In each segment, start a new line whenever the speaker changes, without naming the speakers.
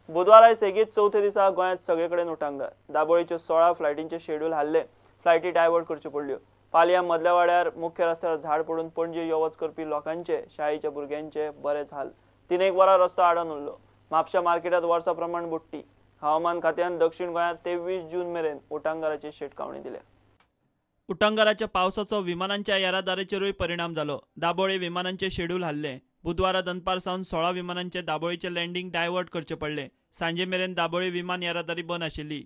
बुधवारा सेगीत चवथे दिसा गोंयांत सगळे कडेन उटांगार. दाबोळीच्यो 16 फ्लायटींचे शेड्यूल हाल्ले. फ्लायटी डायवर्ट करच्यो पडल्यो. पालया मदल्या वाड्यार मुख्य रस्त्यार झाड पडून पणजे यो वच करपी लोकांचे, शाळेच्या भुरग्यांचे बरेच हाल. 3-1 वरां रस्तो आडावन उरलो. म्हापशा मार्केटात वर्सा प्रमाण बुडटी. हवामान खात्यान दक्षिण गोंयांत 23 जून मेरेन उटांगाराची शिटकावणी दिल्या. उटांगाराच्या पावसाचो विमानांच्या येरादारीचेरूय परिणाम जालो. दाबोळे विमानांचे शेड्यूल हाल्ले. बुधवारा दनपार सावन 16 विमानांचे दाबोळीचे लँडिंग डायवर्ट करचे पडले. सांजे मेरेन दाबोळी विमान येरादारी बंद आशिल्ली.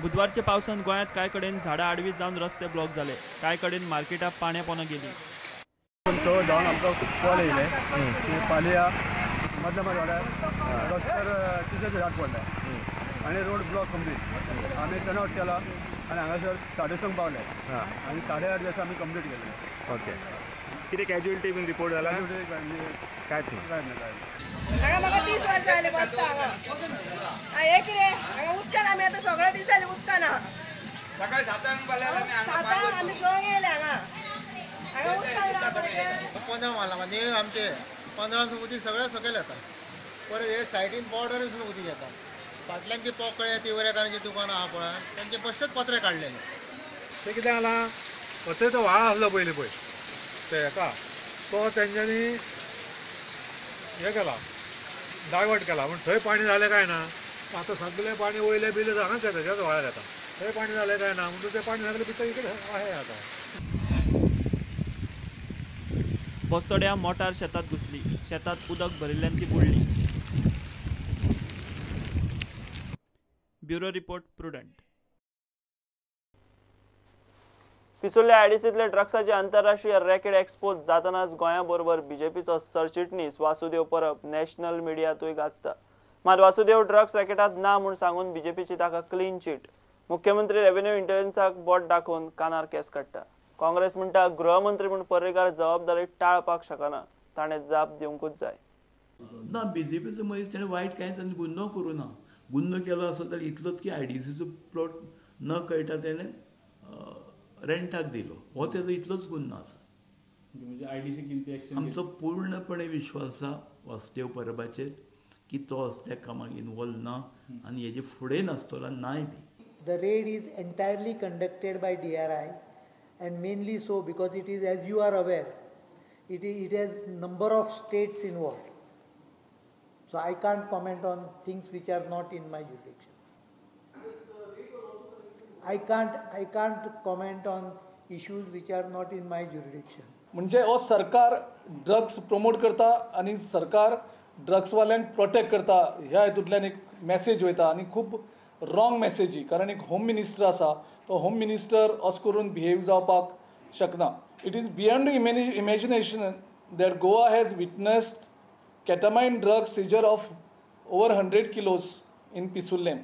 बुधवारच्या पावसान गोंयांत कांय कडेन झाडां आडवी जावन रस्ते ब्लॉक जाले. कांय कडेन मार्केटां पाण्या पोंदा गेली.
जावन आमकां कॉल येयले की पालया मदल्या मदल्या रस्त्यार तिचें झाड पडलें आनी रोड ब्लॉक कंप्लीट. आमी टर्न आवट केला आनी हांगासर 6:30 पावले आनी 8:30 दिसा आमी कंप्लीट केले.
ओके, कितें कॅज्युअलिटी बीन रिपोर्ट जाला? कांयच ना.
कांय ना, कांय ना.
हांगा म्हाका 30 वर्सां जालीं बसता हांगा. हें कितें हांगा उदकान आमी आतां सगळे दीस जाले उदकान.
सकाळी 7
आमी 6 येयले हांगा. हांगा उदकान
15 मारला म्हणजे आमचे 15 उदीक सगळें सकयल येता. परत हे सायडीन बॉर्डर उदीक येता. फाटल्यान ती पोकळे ती वरेकारांची दुकानां आहा पळय, तेंचे बश्टेच पत्रे काडलेले.
तें कितें जालां, थंय तो व्हाळ आसलो पयलीं पळय ते हेका, तो तेंच्यांनी हें केला, डायवर्ट केला. पूण थंय पाणी जालें काय ना, आतां सगळें पाणी वयलें बिलें हांगाच येता, ह्याच व्हाळार येता. थंय पाणी जालें काय ना म्हणून तें पाणी सगळें भितर इकडे आहे आतां.
बस्तोड्या मोटार शेतात घुसली. शेतात उदक भरिल्ल्यान ती बुडली. Bureau report, Prudent. पिसुर्ल्या आयडीसींतले ड्रग्साचे आंतरराष्ट्रीय रॅकेट एक्सपोज जातनाच गोंया बरोबर बीजेपीचो सरचिटणीस वासुदेव परब नॅशनल मिडियांतूय गाजता. मात वासुदेव ड्रग्स रॅकेटांत ना म्हूण सांगून बीजेपीची ताका क्लीन चीट. मुख्यमंत्री रेव्हेन्यू इंटेलिजन्साक बोट दाखोवन कानार केस काडटा. काँग्रेस म्हणटा गृहमंत्री म्हूण पर्रीकार जबाबदारी टाळपाक शकना, ताणें जाप दिवंकूच जाय.
ना, बीजेपीचो मनीस ताणें वायट कांयच आनी गुन्नो करूं ना. गुन्नो केलो आसत जाल्यार इतलोच की आयडीसीचो प्लॉट न कळटा तेणें रेंटाक दिलो, हो तेजो इतलोच गुन्नो आसा. आमचो पूर्णपणे विश्वास आसा वासुदेव परबाचेर की तो असल्या कामाक इनवॉल्व ना आनी हेजे फुडें नासतलो नाय बी.
The raid is entirely conducted by DRI and mainly so because it is, as you are aware, it has number of states involved. So I can't comment on things which are not in my jurisdiction. I can't comment on issues which are not in my jurisdiction.
म्हणजे हो सरकार drugs promote करता आनी सरकार ड्रग्सवाल्यांक protect करता ह्या हेतूंतल्यान एक मॅसेज वयता आनी खूब रॉंग मॅसेजी. कारण एक होम मिनिस्टर आसा, तो होम मिनिस्टर असो करून बिहेव जावपाक शकना. It is beyond imagination that Goa has witnessed ketamine drug seizure of over 100 kilos in Pissurlem,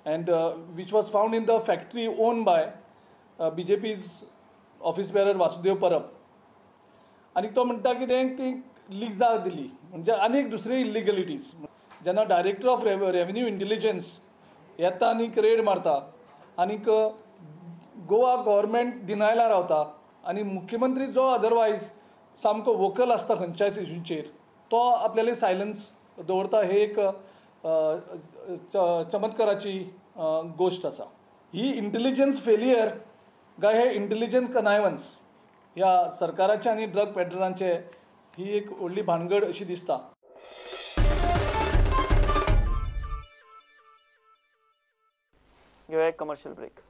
and which was found in the factory owned by BJP's office bearer Vasudev Parab. आनी तो म्हणटा कितें ती लिग्जाक दिली, म्हणजे आनीक दुसरी इल्लिगलिटीज. जेन्ना डायरेक्टर ऑफ रेव्हेन्यू इंटेलिजन्स येता आनीक रेड मारता आनीक गोवा गव्हर्मेंट डिनायला रावता आनी मुख्यमंत्री जो अदरवायज सामको वोकल आसता खंयच्याच इशूचेर, तो आपल्याले सायलन्स दवरता. हे एक चमत्काराची गोश्ट आसा. ही इंटेलिजन्स फेलियर काय हे इंटेलिजन्स कनायवन्स ह्या सरकाराचे आनी ड्रग पेडलरांचे ही एक व्हडली भानगड अशी दिसता.
घेवया एक कमर्शियल ब्रेक.